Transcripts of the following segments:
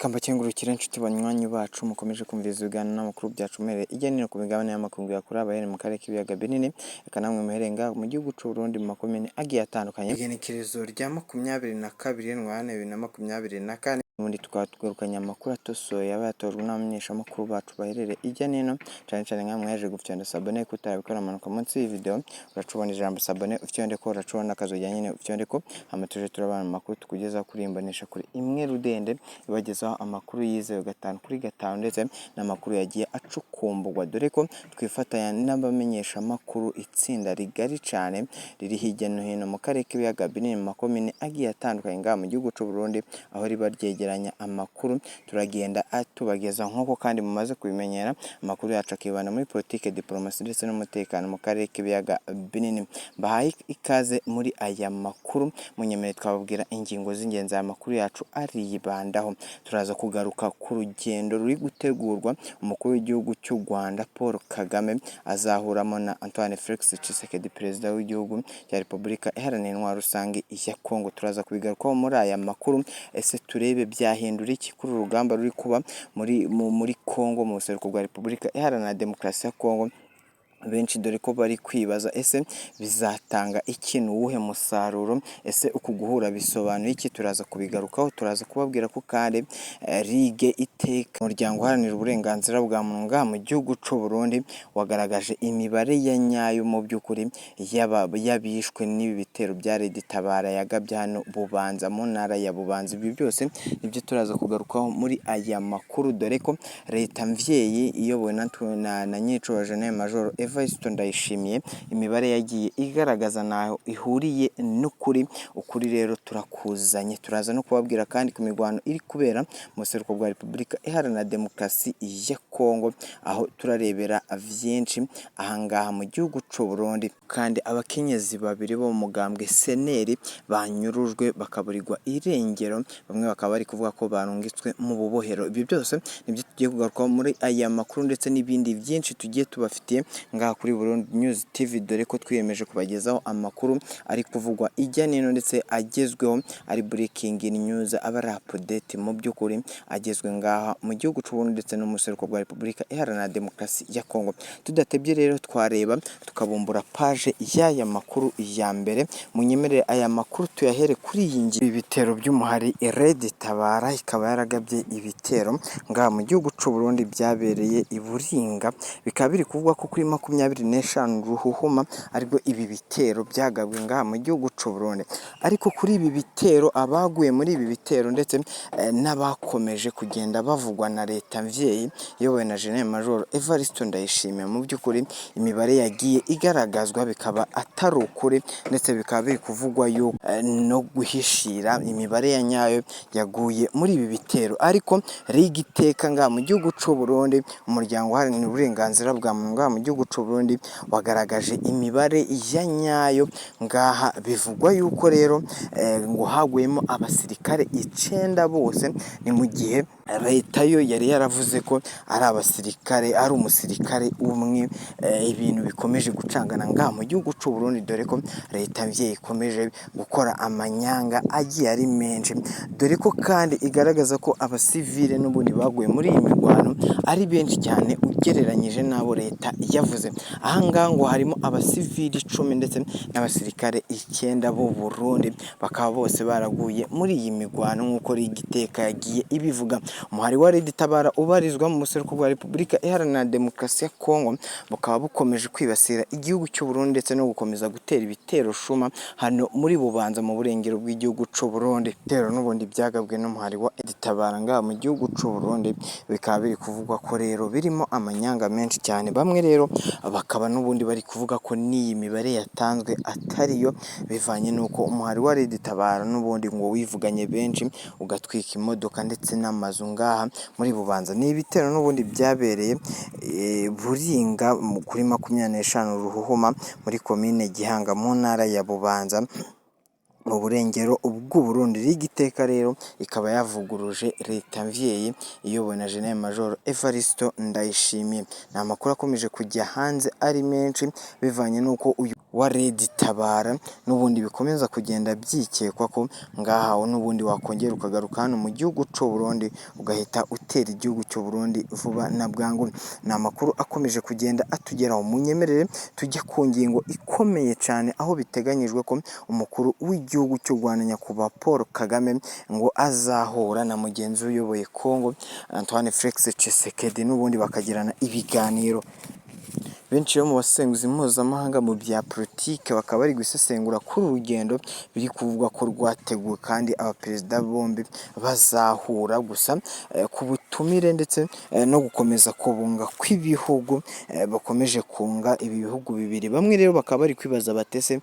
Reka mbakengurukire inshuti banywanyi bacu mukomeje kumviriza ibiganiro n'amakuru byacu muherereye hirya no hino ku migabane y'amakungu ya kure, abaherereye mu karere k'ibiyaga binini, reka namwe muherereye ngaho mu gihugu c'u Burundi mu makomine agiye atandukanye. Igenekerezo rya 22 Ntwarante 2024, ubundi tukaba tugarukanye amakuru atosoye aba yatojwe n'abamenyeshamakuru bacu baherereye hirya no hino, cane cane nkamwe mwaje gufyonda s'abonner. Kutarabikora, manuka munsi y'iyi video, uracubona ijambo s'abonner, ufyondeko, uracubona akazogera nyene, ufyondeko, hama tuje turabana mu makuru tukugezaho kuri iyi mboneshakure imwe rudende ibagezaho amakuru yizewe gatanu kuri gatanu, ndetse n'amakuru yagiye acukumburwa, dore ko twifatanya n'abamenyeshamakuru, itsinda rigari cane riri hirya no hino mu karere k'ibiyaga binini, mu makomine agiye atandukanye ngaha mu gihugu c'u Burundi, aho riba ryegeranya amakuru turagenda tubageza. Nk'uko kandi mumaze kubimenyera, amakuru yacu akibanda muri politike, diplomasi ndetse n'umutekano mu karere k'ibiyaga binini. Mbahaye ikaze muri aya makuru. Munyemerere twababwira ingingo z'ingenzi aya makuru yacu aribandaho. Turaza kugaruka ku rugendo ruri gutegurwa umukuru w'igihugu cy'u Rwanda Paul Kagame azahuramo na Antoine Felix Tshisekedi, perezida w'igihugu cya Repubulika Iharanira Intwaro Rusange ya Kongo. Turaza kubigarukaho muri aya makuru. Ese turebe byahindura iki kuri uru rugamba ruri kuba muri Kongo, mu buseruko bwa Repubulika Iharanira Demokarasi ya Kongo? Benshi dore ko bari kwibaza: ese bizatanga iki? Ni uwuhe musaruro? Ese uku guhura bisobanuye iki? Turaza kubigarukaho. Turaza kubabwira ko kandi Ligue Iteka, umuryango uharanira uburenganzira bwa muntu ngaha mu gihugu c'u Burundi, wagaragaje imibare ya nyayo mu by'ukuri y'abishwe n'ibi bitero bya Red Tabara yagabye hano Bubanza, mu ntara ya Bubanza. Ibi byose nibyo turaza kugarukaho muri aya makuru, dore ko leta mvyeyi iyobowe na Nyirico General Major Evariste Ndayishimiye, imibare yagiye igaragaza naho ihuriye n'ukuri. Ukuri rero turakuzanye. Turaza no kubabwira kandi ku mirwano iri kubera mu buseruko bwa Repubulika Iharanira Demokarasi ya Kongo, aho turarebera vyinshi ahangaha mu gihugu c'u Burundi. Kandi abakenyezi babiri bo mu mugambwe CNL banyurujwe bakaburirwa irengero, bamwe bakaba bari kuvuga ko barungitswe mu bubohero. Ibyo byose nibyo tugiye kugarukaho muri aya makuru, ndetse n'ibindi byinshi tugiye tubafitiye ngaha kuri Burundi News TV, dore ko twiyemeje kubagezaho amakuru ari kuvugwa ijya n'ino ndetse agezweho, ari breaking news, aba ari update mu by'ukuri, agezwe ngaha mu gihugu c'u Burundi ndetse no mu buseruko bwa Repubulika Iharanira Demokarasi ya Kongo. Tudatebye rero, twareba tukabumbura page y'aya makuru ya mbere. Munyemerere aya makuru tuyahere kuri iyi ngingo: ibitero by'umuhari Red Tabara ikaba yaragabye ibitero ngaha mu gihugu c'u Burundi byabereye i Buringa, bikaba biri kuvugwa ko kuri 25 Ruhuhuma aribwo ibi bitero byagabwe ngaha mu gihugu c'u Burundi. Ariko kuri ibi bitero, abaguye muri ibi bitero ndetse n'abakomeje kugenda bavugwa na leta mvyeyi iyobowe na General Major Evariste Ndayishimiye, mu by'ukuri imibare yagiye igaragazwa bikaba atari ukuri, ndetse bikaba biri kuvugwa yuko no guhishira imibare ya nyayo yaguye muri ibi bitero. Ariko Ligue Iteka ngaha mu gihugu c'u Burundi, umuryango uharanira uburenganzira bwa muntu ngaha mu gihugu c'u Burundi, wagaragaje imibare ya nyayo. Ngaha bivugwa yuko rero ngo haguyemo abasirikare icenda bose, ni mu gihe leta yo yari yaravuze ko ari abasirikare, ari umusirikare umwe. Ibintu bikomeje gucangana ngaha mu gihugu c'u Burundi, dore ko leta mvyeyi ikomeje gukora amanyanga agiye ari menshi, dore ko kandi igaragaza ko abasivile n'ubundi baguye muri iyi mirwano ari benshi cyane ugereranyije n'abo leta yavuze. Ahangaha ngo harimo abasivili 10 ndetse n'abasirikare 9 b'u Burundi, bakaba bose baraguye muri iyi mirwano nk'uko Ligue Iteka yagiye ibivuga. Umuhari wa Red Tabara ubarizwa mu buseruko bwa Repubulika Iharanira Demokarasi ya Kongo bukaba bukomeje kwibasira igihugu cy'u Burundi ndetse no gukomeza gutera ibitero shuma hano muri Bubanza, mu burengero bw'igihugu c'u Burundi. Ibitero n'ubundi byagabwe n'umuhari wa Red Tabara ngaha mu gihugu c'u Burundi bikaba biri kuvugwa ko rero birimo amanyanga menshi cyane. Bamwe rero bakaba n'ubundi bari kuvuga ko n'iyi mibare yatanzwe atariyo, bivanye n'uko umuhari wa Red Tabara n'ubundi ngo wivuganye benshi, ugatwika imodoka ndetse n'amazu ngaha muri Bubanza. Ni ibitero n'ubundi byabereye Buringa kuri 25 Ruhuhuma, muri komine Gihanga, mu ntara ya Bubanza. Mu burengero bw'u Burundi. Ligue Iteka rero ikaba yavuguruje leta mvyeyi iyobowe na General Major Evariste Ndayishimiye. Ni amakuru akomeje kujya hanze ari menshi, bivanye n'uko uyu wa Red Tabara n'ubundi bikomeza kugenda byikekwa ko ngaha n'ubundi wakongera ukagaruka hano mu gihugu c'u Burundi, ugahita utera igihugu cy'u Burundi vuba na bwangu. Ni amakuru akomeje kugenda atugeraho. Munyemerere tujye ku ngingo ikomeye cyane, aho biteganyijwe ko umukuru w'igihugu cy'u Rwanda, Nyakubahwa Paul Kagame, ngo azahura na mugenzi we uyoboye Congo, Antoine Felix Tshisekedi, n'ubundi bakagirana ibiganiro. Benshi bo mu basesenguzi mpuzamahanga mu bya politike bakaba bari gusesengura kuri uru rugendo biri kuvugwa ko rwateguwe, kandi abaperezida bombi bazahura gusa ku butumire ndetse no gukomeza kubunga kw'ibihugu, bakomeje kunga ibi bihugu bibiri. Bamwe rero bakaba bari kwibaza bati: "Ese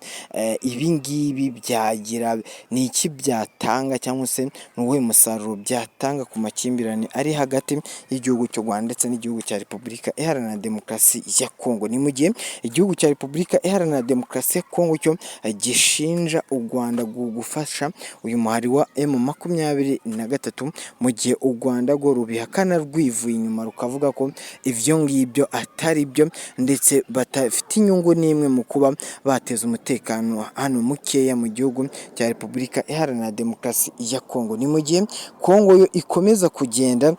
ibi ngibi byagira ni iki byatanga, cyangwa se ni uwuhe musaruro byatanga ku makimbirane ari hagati y'igihugu cy'u Rwanda ndetse n'igihugu cya Repubulika Iharanira Demokarasi ya Kongo?" Ni mu gihe igihugu cya Repubulika Iharanira Demokarasi ya Kongo cyo gishinja u Rwanda gufasha uyu muhari wa M23, mu gihe u Rwanda rwo rubihakana rwivuye inyuma, rukavuga ko ivyo ngibyo atari byo, ndetse badafite inyungu n'imwe mu kuba bateza umutekano hano mukeya mu gihugu cya Repubulika Iharanira Demokarasi ya Kongo. Ni mu gihe Kongo yo ikomeza kugenda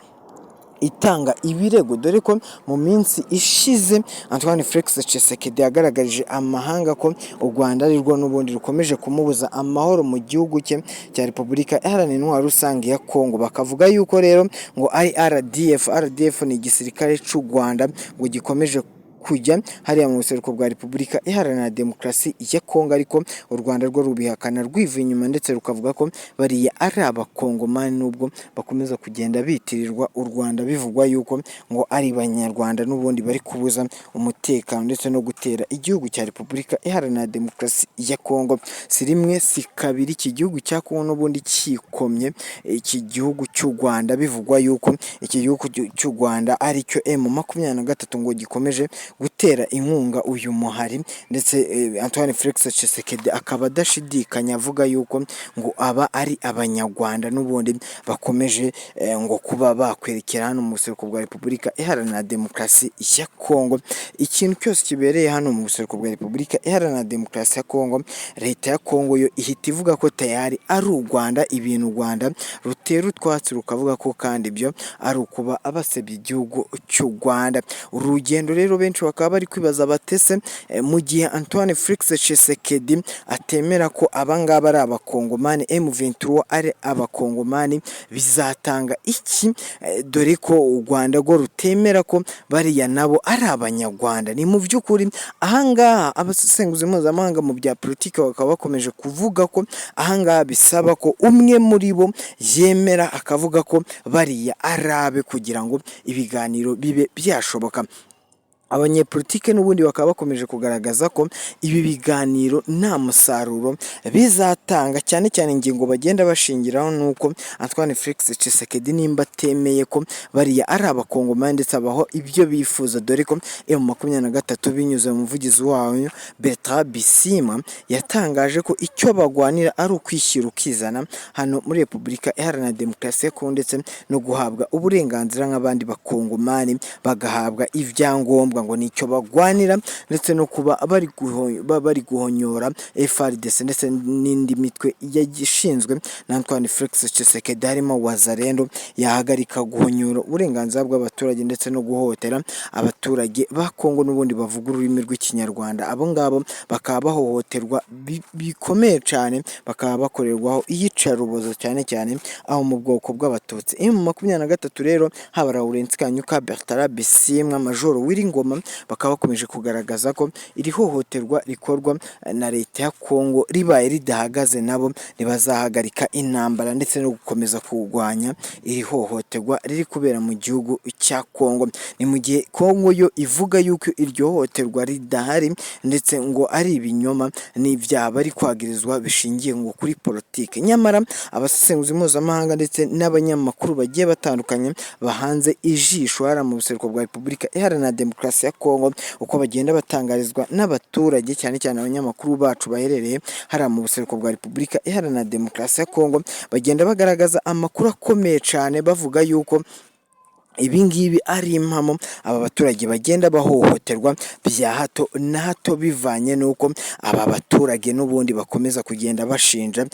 itanga ibirego, dore ko mu minsi ishize Antoine Felix Tshisekedi yagaragarije amahanga ko u Rwanda ari rwo n'ubundi rukomeje kumubuza amahoro mu gihugu cye cya Repubulika Iharanira Intwaro Rusange ya Kongo. Bakavuga yuko rero ngo ari RDF, RDF ni igisirikare cy'u Rwanda, ngo gikomeje kujya hariya mu buseruko bwa Repubulika Iharanira Demokarasi ya Kongo, ariko u Rwanda rwo rubihakana rwivuye inyuma, ndetse rukavuga ko bariya ari abakongomani, nubwo bakomeza kugenda bitirirwa u Rwanda, bivugwa yuko ngo ari abanyarwanda n'ubundi bari kubuza umutekano ndetse no gutera igihugu cya Repubulika Iharanira Demokarasi ya Kongo. Si rimwe si kabiri iki gihugu cya Kongo n'ubundi cyikomye iki gihugu cy'u Rwanda, bivugwa yuko iki gihugu cy'u Rwanda aricyo M23 ngo gikomeje gutera inkunga uyu muhari, ndetse Antoine Felix Tshisekedi akaba adashidikanya avuga yuko ngo aba ari abanyarwanda n'ubundi bakomeje ngo kuba bakwerekera hano mu buseruko bwa Repubulika Iharanira Demokarasi ya Kongo. Ikintu cyose kibereye hano mu buseruko bwa Repubulika Iharanira Demokarasi ya Kongo, leta ya Kongo yo ihita ivuga ko tayari ari u Rwanda, ibintu u Rwanda rutera utwatsi rukavuga ko kandi ibyo ari ukuba abasebya igihugu cy'u Rwanda. Uru rugendo rero benshi bakaba bari kwibaza bati: "Ese mu gihe Antoine Felix Tshisekedi atemera ko abangaba ari abakongomani, M23 ari abakongomani, bizatanga iki? Dore ko u Rwanda rwo rutemera ko bariya nabo ari abanyarwanda." Ni mu by'ukuri ahangaha abasesenguzi mpuzamahanga mu bya politiki bakaba bakomeje kuvuga ko ahangaha bisaba ko umwe muri bo yemera akavuga ko bariya ari abe, kugira ngo ibiganiro bibe byashoboka. Abanyepolitike n'ubundi bakaba bakomeje kugaragaza ko ibi biganiro nta musaruro bizatanga, cyane cyane ingingo bagenda bashingiraho ni uko Antoine Felix Tshisekedi nimba atemeye ko bariya ari abakongomani ndetse abaho ibyo bifuza, dore ko M23 binyuze mu muvugizi wayo Bertrand Bisimwa yatangaje ko icyo bagwanira ari ukwishyira ukizana hano muri Repubulika Iharanira Demokarasi ya Kongo, ndetse no guhabwa uburenganzira nk'abandi bakongomani, bagahabwa ibyangombwa, ngo nicyo bagwanira, ndetse no kuba bari guhonyora FARDC ndetse n'indi mitwe ishinzwe na Antoine Felix Tshisekedi harimo Wazalendo, yahagarika guhonyora uburenganzira bw'abaturage ndetse no guhohotera abaturage ba Kongo n'ubundi bavuga ururimi rw'ikinyarwanda. Abo ngabo bakaba bahohoterwa bikomeye cyane, bakaba bakorerwaho iyicarubozo cyane cyane aho mu bwoko bw'abatutsi. M23 rero, haba Lawrence Kanyuka, Bertrand Bisimwa, Majoro Willy Ngoma, bakaba bakomeje kugaragaza ko iri hohoterwa rikorwa na leta ya Kongo ribaye ridahagaze, nabo ntibazahagarika intambara ndetse no gukomeza kurwanya iri hohoterwa riri kubera mu gihugu cya Kongo. Ni mu gihe Kongo yo ivuga yuko iryo hohoterwa ridahari, ndetse ngo ari ibinyoma n'ibyaha bari kwagirizwa bishingiye ngo kuri politiki. Nyamara abasesenguzi mpuzamahanga ndetse n'abanyamakuru bagiye batandukanye bahanze ijisho hariya mu buseruko bwa Repubulika Iharanira Demokarasi Demokarasi ya Kongo, uko bagenda batangarizwa n'abaturage, cyane cyane abanyamakuru bacu baherereye hariya mu buseruko bwa Repubulika Iharanira Demokarasi ya Kongo, bagenda bagaragaza amakuru akomeye cyane bavuga yuko ibi ngibi ari impamo. Aba baturage bagenda bahohoterwa bya hato na hato, bivanye n'uko aba baturage n'ubundi bakomeza kugenda bashinja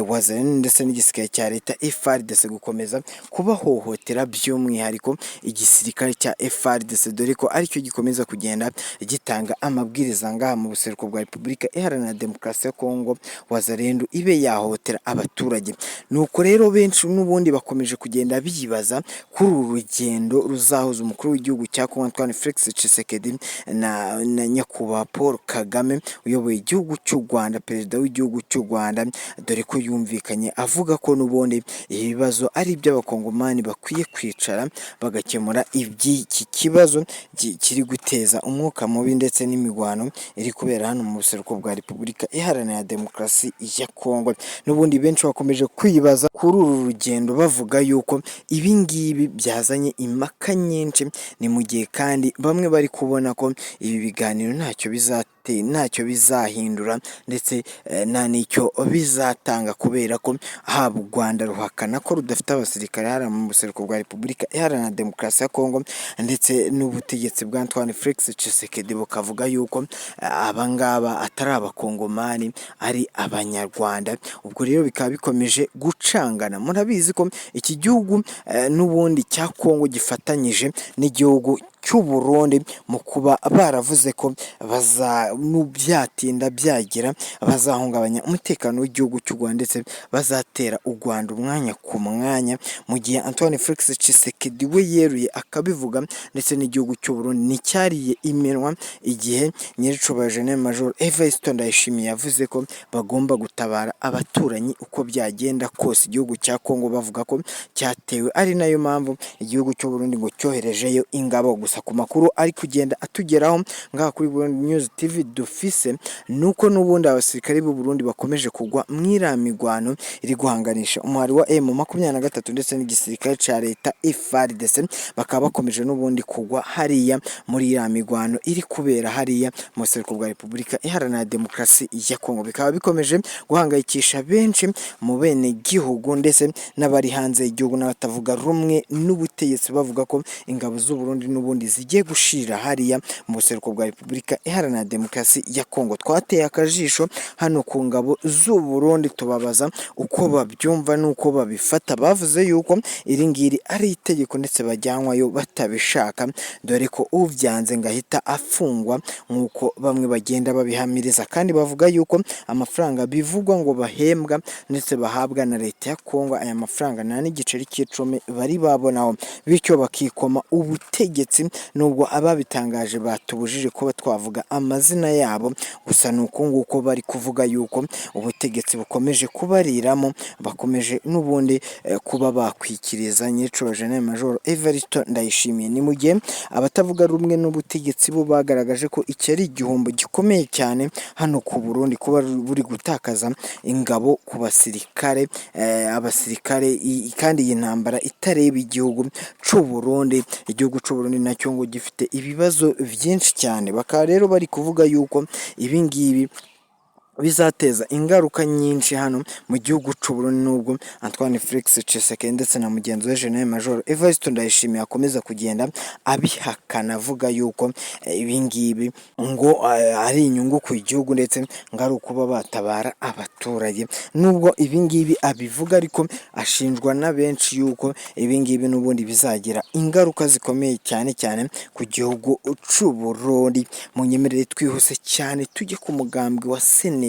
Wazalendo ndetse n'igisirikare cya leta FARDC gukomeza kubahohotera, by'umwihariko igisirikare cya FARDC, dore ko aricyo gikomeza kugenda gitanga amabwiriza ngaha mu buseruko bwa Repubulika Iharanira Demokarasi ya Kongo, Wazalendo ibe yahohotera abaturage. Nuko rero benshi n'ubundi bakomeje kugenda bibaza kuri uru rugendo ruzahuza umukuru w'igihugu cya Kongo Antoine Felix Tshisekedi na nyakubahwa Paul Kagame uyoboye igihugu cy'u Rwanda, perezida w'igihugu cy'u Rwanda, dore ko yumvikanye avuga ko n'ubundi ibibazo ari iby'abakongomani, bakwiye kwicara bagakemura iby'iki kibazo kiri guteza umwuka mubi ndetse n'imigwano iri kubera hano mu buseruko bwa Repubulika Iharanira Demokarasi ya Kongo. N'ubundi benshi bakomeje kwibaza kuri uru rugendo, bavuga yuko ibi ngibi byazanye impaka nyinshi. Ni mu gihe kandi bamwe bari kubona ko ibi biganiro ntacyo bizahindura ndetse nta n'icyo bizatanga, kubera ko haba u Rwanda ruhakana ko rudafite abasirikare hariya mu buseruko bwa Repubulika Iharanira Demokarasi ya Kongo, ndetse n'ubutegetsi bwa Antoine Felix Tshisekedi bukavuga yuko aba ngaba atari abakongomani, ari abanyarwanda. Ubwo rero bikaba bikomeje gucangana. Murabizi ko iki gihugu n'ubundi cya Kongo gifatanyije n'igihugu cy'u Burundi mu kuba baravuze ko byatinda byagira bazahungabanya umutekano w'igihugu cy'u Rwanda, ndetse bazatera u Rwanda umwanya ku mwanya, mu gihe Antoine Felix Tshisekedi we yeruye akabivuga, ndetse n'igihugu cy'u Burundi nticyariye iminwa igihe nyiricubahiro General Major Evariste Ndayishimiye yavuze ko bagomba gutabara abaturanyi uko byagenda kose. Igihugu cya Kongo bavuga ko cyatewe, ari nayo mpamvu igihugu cy'u Burundi ngo cyoherejeyo ingabo. Gusa ku makuru ari kugenda atugeraho ngaha kuri Burundi News TV dufise, nuko n'ubundi abasirikare b'u Burundi bakomeje kugwa mw'iriya migwano iri guhanganisha umuhari wa M23 ndetse n'igisirikare ca leta FARDC, bakaba bakomeje n'ubundi kugwa hariya muri iriya migwano iri kubera hariya mu buseruko bwa Repubulika Iharanira Demokarasi ya Kongo. Bikaba bikomeje guhangayikisha benshi mu bene gihugu ndetse n'abari hanze y'igihugu n'abatavuga rumwe n'ubutegetsi, bavuga ko ingabo z'u Burundi n'ubundi zigiye gushirira hariya mu buseruko bwa Repubulika Iharanira Demokarasi ya Kongo. Twateye akajisho hano ku ngabo z'u Burundi, tubabaza uko babyumva n'uko babifata. Bavuze yuko iri ngiri ari itegeko ndetse bajyanwayo batabishaka, dore ko uvyanze ngo ahita afungwa nk'uko bamwe bagenda babihamiriza. Kandi bavuga yuko amafaranga bivugwa ngo bahembwa ndetse bahabwa na leta ya Kongo, aya mafaranga nta n'igiceri cy'icumi bari babonaho, bityo bakikoma ubutegetsi, nubwo ababitangaje batubujije kuba twavuga amazina yabo. Gusa ni uko nguko bari kuvuga yuko ubutegetsi bukomeje kubariramo, bakomeje n'ubundi kuba bakwikiriza nyiricubahiro General Major Evariste Ndayishimiye. Ni mu gihe abatavuga rumwe n'ubutegetsi bo bagaragaje ko iki ari igihombo gikomeye cyane hano ku Burundi, kuba buri gutakaza ingabo ku basirikare, abasirikare, kandi iyi ntambara itareba igihugu c'u Burundi. Igihugu c'u Burundi nacyo ngo gifite ibibazo byinshi cyane. Bakaba rero bari kuvuga yuko ibi ngibi bizateza ingaruka nyinshi hano mu gihugu c'u Burundi, nubwo Antoine Felix Tshisekedi ndetse na mugenzi we General Major Evariste Ndayishimiye akomeza kugenda abihakana, avuga yuko ibi ngibi ngo ari inyungu ku gihugu ndetse ngo ari ukuba batabara abaturage. Nubwo ibi ngibi abivuga, ariko ashinjwa na benshi yuko ibi ngibi n'ubundi bizagira ingaruka zikomeye cyane cyane ku gihugu c'u Burundi. Munyemerere twihuse cyane tujye ku mugambwe wa Sena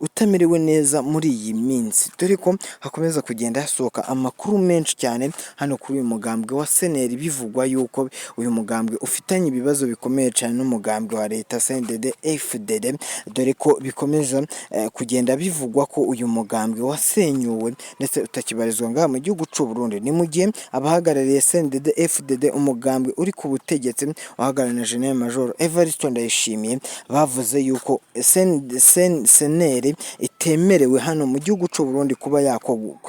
utamerewe neza muri iyi minsi, dore ko hakomeza kugenda hasohoka amakuru menshi cyane hano kuri uyu mugambwe wa Seneri, bivugwa yuko uyu mugambwe ufitanye ibibazo bikomeye cyane n'umugambwe wa leta CNDD FDD, dore ko bikomeza kugenda bivugwa ko uyu mugambwe wasenyuwe ndetse utakibarizwa ngaha mu gihugu c'u Burundi. Ni mu gihe abahagarariye CNDD FDD, umugambwe uri ku butegetsi uhagarariwe na General Major Evariste Ndayishimiye, bavuze yuko CNL itemerewe hano mu gihugu c'u Burundi kuba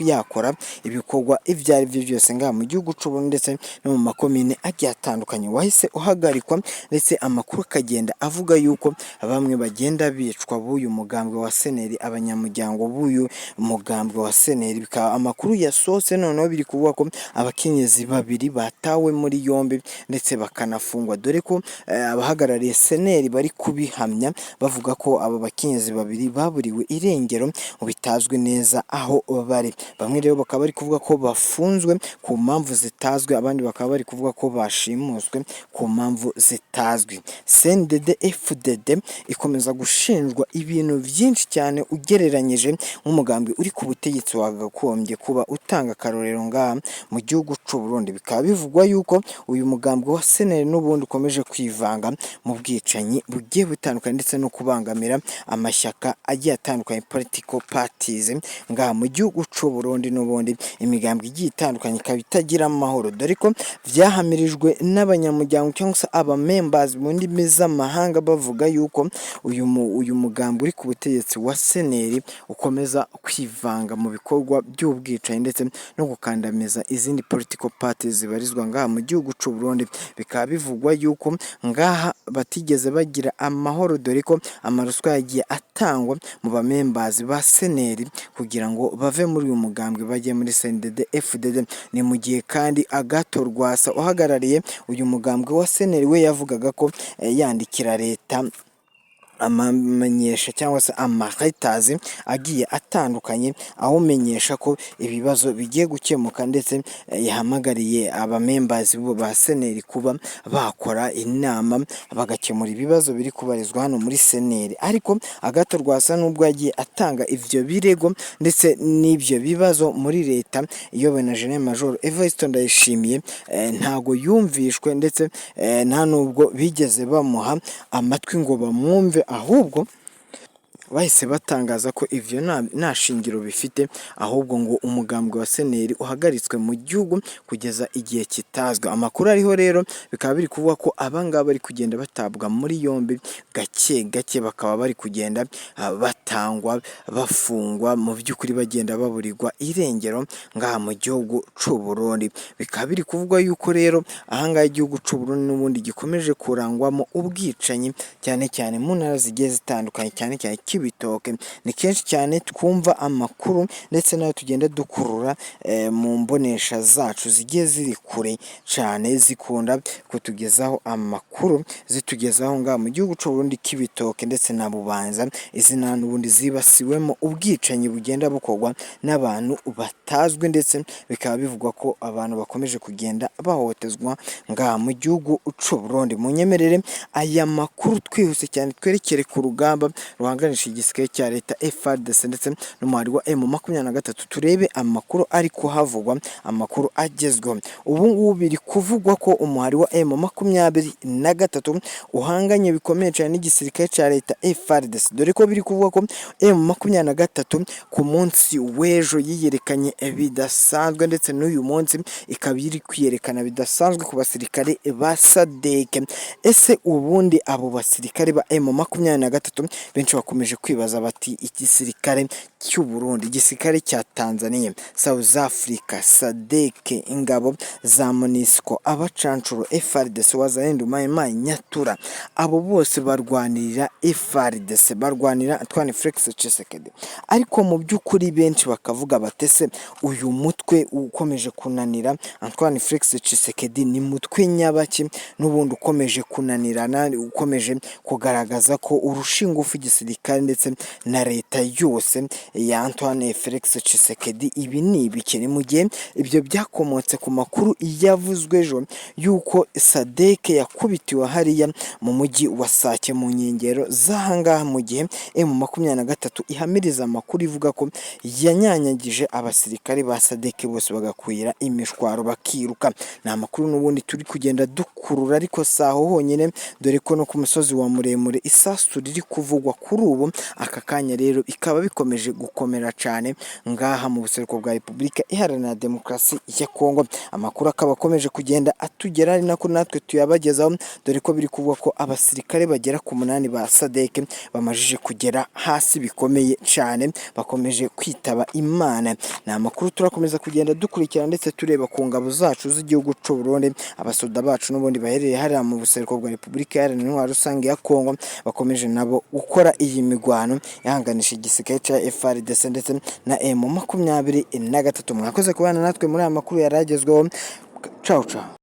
yakora ibikorwa ivyo ari vyo byose ngaha mu gihugu c'u Burundi ndetse no mu makomine agiye atandukanye. Wahise uhagarikwa, ndetse amakuru akagenda avuga yuko bamwe bagenda bicwa b'uyu mugambwe wa CNL, abanyamuryango b'uyu mugambwe wa CNL. Bikaba amakuru yasohotse noneho biri kuvuga ko abakenyezi babiri batawe muri yombi ndetse bakanafungwa, dore ko abahagarariye CNL bari kubihamya bavuga ko abo bakenyezi babiri baburiwe irengero bitazwi neza aho bari. Bamwe rero bakaba bari kuvuga ko bafunzwe ku mpamvu zitazwi, abandi bakaba bari kuvuga ko bashimuswe ku mpamvu zitazwi. CNDD FDD ikomeza gushinjwa ibintu byinshi cyane ugereranyije nk'umugambi uri ku butegetsi wagakombye kuba utanga akarorero ngaha mu gihugu c'u Burundi. Bikaba bivugwa yuko uyu mugambi wa CNL n'ubundi ukomeje kwivanga mu bwicanyi bugiye butandukanye ndetse no kubangamira amashyaka agiye atandukanye, political parties, ngaha mu gihugu c'u Burundi. N'ubundi imigambwe igiye itandukanye ikaba itagira amahoro, dore ko vyahamirijwe n'abanyamuryango cyangwa se aba members mu ndimi z'amahanga, bavuga yuko uyu mugambi uri ku butegetsi wa CNL ukomeza kwivanga mu bikorwa by'ubwicanyi ndetse no gukandamiza izindi political parties zibarizwa ngaha mu gihugu c'u Burundi. Bikaba bivugwa yuko ngaha batigeze bagira amahoro, dore ko amaruswa yagiye atangwa mu ba members ba CNL kugira ngo bave muri uyu mugambwe bajye muri CNDD FDD. Ni mu gihe kandi Agathon Rwasa uhagarariye uyu mugambwe wa CNL we yavugaga ko yandikira leta amamenyesha cyangwa se amaretazi agiye atandukanye awumenyesha ko ibibazo bigiye gukemuka, ndetse yahamagariye abamembazi ba CNL kuba bakora inama bagakemura ibibazo biri kubarizwa hano muri CNL. Ariko Agathon Rwasa, nubwo yagiye atanga ivyo birego ndetse n'ibyo bibazo muri leta iyobowe na General Major Evariste Ndayishimiye, ntago yumvishwe, ndetse nta nubwo bigeze bamuha amatwi ngo bamwumve, ahubwo bahise batangaza ko ivyo nta shingiro bifite, ahubwo ngo umugambwe wa CNL uhagaritswe mu gihugu kugeza igihe kitazwi. Amakuru ariho rero bikaba biri kuvuga ko abangaba bari kugenda batabwa muri yombi gake gake, bakaba bari kugenda batangwa bafungwa, mu by'ukuri bagenda baburirwa irengero ngaha mu gihugu c'u Burundi. Bikaba biri kuvugwa yuko rero ahangaha igihugu c'u Burundi n'ubundi gikomeje kurangwamo ubwicanyi, cyane cyane mu ntara zigiye zitandukanye, cyane cyane Cibitoke. Ni kenshi cyane twumva amakuru ndetse nayo tugenda dukurura mu mbonesha zacu zigiye ziri kure cyane, zikunda kutugezaho amakuru, zitugezaho ngaha mu gihugu c'u Burundi Cibitoke ndetse na Bubanza. Izi ntara n'ubundi zibasiwemo ubwicanyi bugenda bukorwa n'abantu batazwi, ndetse bikaba bivugwa ko abantu bakomeje kugenda bahohotezwa ngaha mu gihugu c'u Burundi. Munyemerere aya makuru twihuse cyane twerekere ku rugamba ruhanganisha igisirikare cya leta FARDC ndetse n'umuhari wa M23, turebe amakuru ari kuhavugwa, amakuru agezweho. Ubu ngubu biri kuvugwa ko umuhari wa M23 uhanganye bikomeye cyane n'igisirikare cya leta FARDC, dore ko biri kuvugwa ko M23 ku munsi w'ejo yiyerekanye bidasanzwe, ndetse n'uyu munsi ikaba iri kwiyerekana bidasanzwe ku basirikare ba SADC. Ese ubundi abo basirikare ba M23, benshi bakomeje kwibaza bati igisirikare cy'u Burundi, igisirikare cya Tanzania, South Africa, SADC, ingabo za MONUSCO, abacancuro, FARDC, Wazalendo, Mai Mai, Nyatura, abo bose barwanirira FARDC, barwanira Antoine Felix Tshisekedi. Ariko mu by'ukuri benshi bakavuga bati ese uyu mutwe ukomeje kunanira Antoine Felix Tshisekedi ni mutwe nyabaki, n'ubundi ukomeje kunanirana, ukomeje kugaragaza ko urusha ingufu igisirikare ndetse na leta yose ya Antoine Felix Tshisekedi? Ibi ni ibiki? Ni mu gihe ibyo byakomotse ku makuru yavuzwe ejo y'uko SADC yakubitiwe hariya mu mujyi wa Sake mu nkengero z'ahangaha, mu gihe M23 ihamiriza amakuru ivuga ko yanyanyagije abasirikare ba SADC bose bagakwira imishwaro bakiruka. Ni amakuru n'ubundi turi kugenda dukurura, ariko si aho honyine, dore ko no ku musozi wa Muremure isasu riri kuvugwa kuri ubu. Bukavu. Aka kanya rero bikaba bikomeje gukomera cane ngaha mu buseruko bwa Repubulika Iharanira Demokarasi ya Kongo. Amakuru akaba akomeje kugenda atugera ari nako natwe tuyabagezaho, dore ko biri kuvuga ko abasirikare bagera ku 8 ba SADC bamajije kugera hasi bikomeye cane, bakomeje kwitaba Imana. Ni amakuru turakomeza kugenda dukurikirana ndetse tureba ku ngabo zacu z'igihugu c'u Burundi, abasoda bacu n'ubundi baherereye hariya mu buseruko bwa Repubulika Iharanira Intwaro Rusange ya Kongo, bakomeje nabo gukora iyi migwano ihanganisha igisirikare ca FARDC ndetse na M23. Mwakoze kubana natwe muri aya makuru yaragezweho. Ciao ciao.